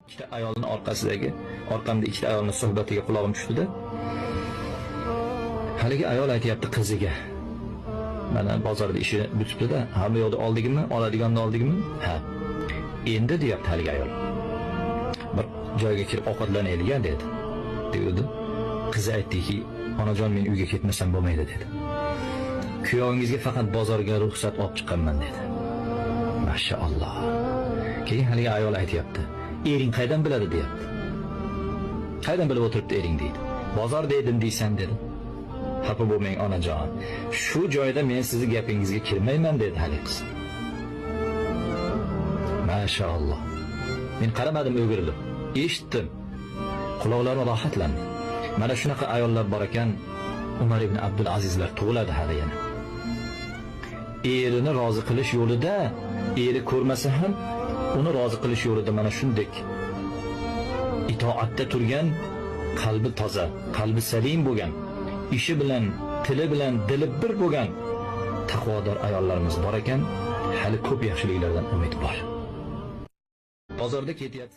Ikkita ayolni orqasidagi, orqamda ikkita ayolni suhbatiga qulog'im tushdida. Haligi ayol aytyapti qiziga. Mana bozorda ishi bitibdi-da, hamma yoqda oldingmi, oladiganni oldingmi? Ha. Endi deyapti haligi ayol. Bir joyga kirib ovqatlanaylik dedi. Dedi. Qizi aytdiki, onajon men uyga ketmasam bo'lmaydi dedi. Kuyovingizga faqat bozorga ruxsat olib chiqqanman dedi. Mashalloh. Keyin haligi ayol aytyapti. Ering qaydan biladi deyapti. Qaydan bilib o'tiribdi ering deydi. Bozor dedim deysan dedi. Xafa bo'lmang onajon. Shu joyda men sizni gapingizga kirmayman dedi haligi qiz. Mashalloh. Men qaramadim o'girilib. Eshitdim. Quloqlarim rohatlandi. Mana shunaqa ayollar bor ekan, Umar ibn Abdul Azizlar tug'iladi hali yana. Erini rozi qilish yo'lida, eri ko'rmasa ham uni rozi qilish yo'lida mana shunday itoatda turgan, qalbi toza, qalbi salim bo'lgan, ishi bilan, tili bilan dili bir bo'lgan taqvodor ayollarimiz bor ekan, hali ko'p yaxshiliklardan umid bor. Bozorda ketyapti.